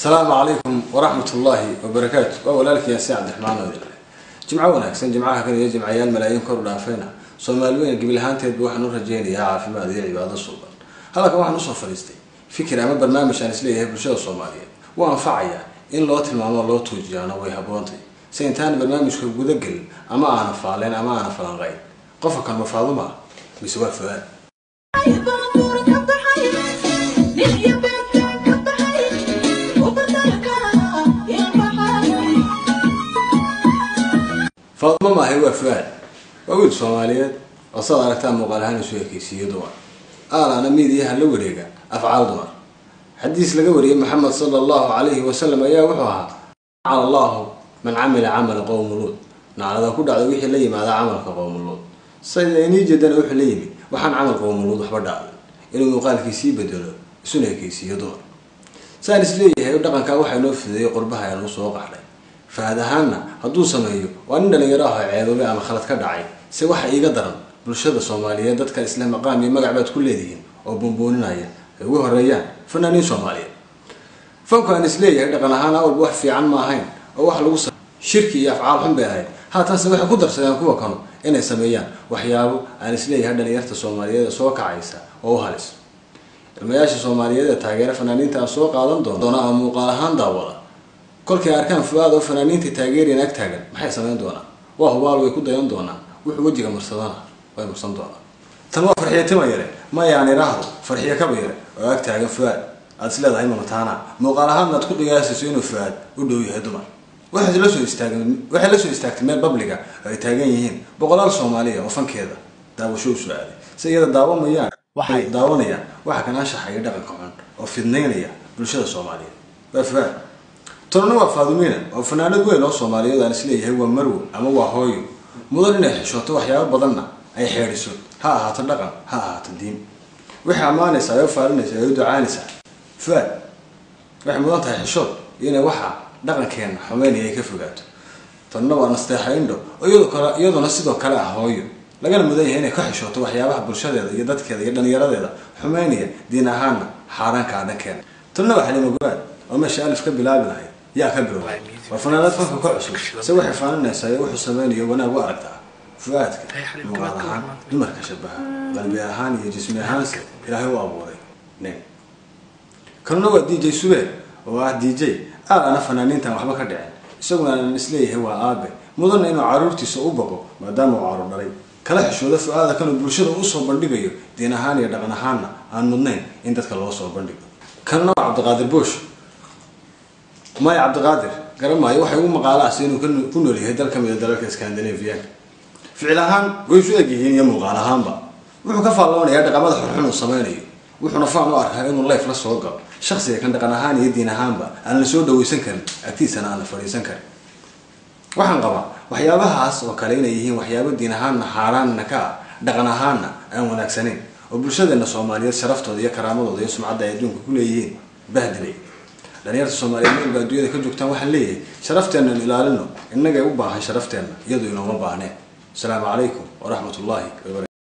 Asalaamu calaykum waraxmat ullaahi wabarakaatu. Waa walaalkii Yaasiin Cabdiraxmaan Odile. Jimco wanaagsan, jimcaha kan iyo jimcayaal malaayiin kor u dhaafayna Soomaali weyn gebil ahaanteedba waxaan u rajaynayaa caafimaad iyo cibaado suuban. Halkan waxaan usoo fadhiistay fikir ama barnaamij aan isleeyahay bulshada Soomaaliyeed waa anfacaya in loo tilmaamo, loo tuujiyaana way haboontay. Si intaan barnaamijka guda gelin ama aana faaleen ama aana falanqayn, qofka kan ma Faaduma mise waa Fuaad? Faaduma maahay, waa Fuaad. Waa wiil Soomaaliyeed oo saad aragtaa muuqaal ahaan isu ekeysiiyo dumar, aalaana miidiyaha la wareega afcaal dumar. Xadiis laga wariyey Maxamed sala allahu calayhi wasalam ayaa wuxuu ahaa: lacana allahu man camila camala qowmu Luud. Naclada ku dhacda wixii la yimaada camalka qowmu Luud. Sida inii jeedana wuxuu la yimid waxaan camal qowmu Luud waxba dhaawin, inuu muuqaalkiisii bedelo isuna ekeysiiyo dumar. Saan is leeyahay dhaqankaa waxaa inoo fudeeyey qurbaha ayaan usoo qaxday. Fahad ahaanna hadduu sameeyo waa nin dhalinyaro ah oo ceeboobay ama khalad ka dhacay. Se waxa iiga daran bulshada Soomaaliyeed, dadka isle maqaam iyo magac baad ku leedihiin oo buunbuuninaya, ay ugu horeeyaan fanaaniin Soomaaliyeed. Fanku aan isleeyahay dhaqan ahaan awalba wax fiican ma ahayn oo wax lagu shirki iyo afcaal xun bay ahayd. Haatanse waxay ku darsadeen kuwa kanu inay sameeyaan waxyaabo aan isleeyahay dhalinyarta Soomaaliyeed ee soo kacaysa oo u halis. Ilmayaasha Soomaaliyeed ee taageera fanaaniinta aan soo qaadan doona ama muuqaal ahaan daawada, kolkay arkaan Fuaad oo fanaaniinta taageeriyan ag taagan, maxay samayn doonaan? Waa hubaal way ku dayan doonaan, wuxuu wejiga marsadana way marsan doonaan. Tan waa Farxiyo Tima Yare, mayaan idhaahdo Farxiyo Kaba Yare, oo ag taagan Fuaad. Aad is leedahay mamataana, muuqaal ahaanna aad ku qiyaasayso inuu Fuaad u dhow yahay dumar. Waxay la soo istaageen, waxay la soo istaagtay meel public-ga oo ay taagan yihiin boqolaal Soomaaliya oo fankeeda daawasho u soo aaday, si iyada daawamayaan Waxay daawanayaan waxa kan anshaxaya dhaqanka xun oo fidnaynaya bulshada Soomaaliyeed. Waa Fuaad. Tanuna waa Faadumiina oo fanaanad weyn oo Soomaaliyeed aan isleeyahay waa marwo ama waa hooyo mudan inay xishooto, waxyaabo badanna ay xeedhiso, ha ahaato dhaqan, ha ahaato diin. Waxay ammaanaysaa ay u faalinaysaa ay u ducaanaysaa Fuaad. Waxay mudan tahay xishood iyo inay waxa dhaqankeena xumeynaya ay ka fogaato. Tanna waa Nasteexa Indho oo iyadu kale iyaduna sidoo kale ah hooyo, lagana mudan yahay inay ka xishooto waxyaabaha bulshadeeda iyo dadkeeda iyo dhalinyaradeeda xumeynaya, diin ahaanna xaaraanka ah dhankeena. Tanna waa Xaliimo Gobaad oo meesha alif ka bilaabi lahayd yaa ka bilowday. Waa fanaanad fanka ka cusub, se waxay faaninaysaa iyo wuxuu sameynayo wanaag u aragtaa Fuaadka muuqaal ahaan dumarka shabaha, qalbi ahaan iyo jismi ahaanse Ilaahay u abuuray nin. Kanuna waa DJ Subeer oo ah DJ aadana fanaaniintan waxba ka dhicin, isaguna aanan isleeyahay waa aabe mudanna inuu caruurtiisa u boqo maadaama uu caruur dhalay, kala xishooda Fuaada kanuu bulshada usoo bandhigayo, diin ahaan iyo dhaqan ahaanna aan mudnayn in dadka loo soo bandhigo. Kanuna waa Cabdiqaadir Buush, maya Cabdiqaadir garan maayo, waxay ugu maqaalaas inuu ku nool yahay dal ka mid a dalalka Scandinavianka. Ficil ahaan way isu eg yihiin iyo muuqaal ahaanba. Wuxuu ka faalloonayaa dhaqamada xunxun uu sameynayo, wuxuuna faan u arkaa inuu live la soo galo shaksiga kan dhaqan ahaan iyo diin ahaanba aan la soo dhawaysan karin, agtiisana aan la fadhiisan karin. Waxaan qabaa waxyaabahaas oo kale inay yihiin waxyaabo diin ahaanna xaaraanna ka ah, dhaqan ahaanna aan wanaagsanayn, oo bulshadeena Soomaaliyeed sharaftooda iyo karaamadooda iyo sumcadda ay adduunka ku leeyihiin bahdilay. Dhalinyarta Soomaaliyeed meel ba adduunyada ka joogtaan waxaan leeyahay sharafteennan ilaalino, innagay u baahan sharafteenna, iyadu inooma baahneen. Asalaamu calaykum waraxmat ullaahi wabarakatu.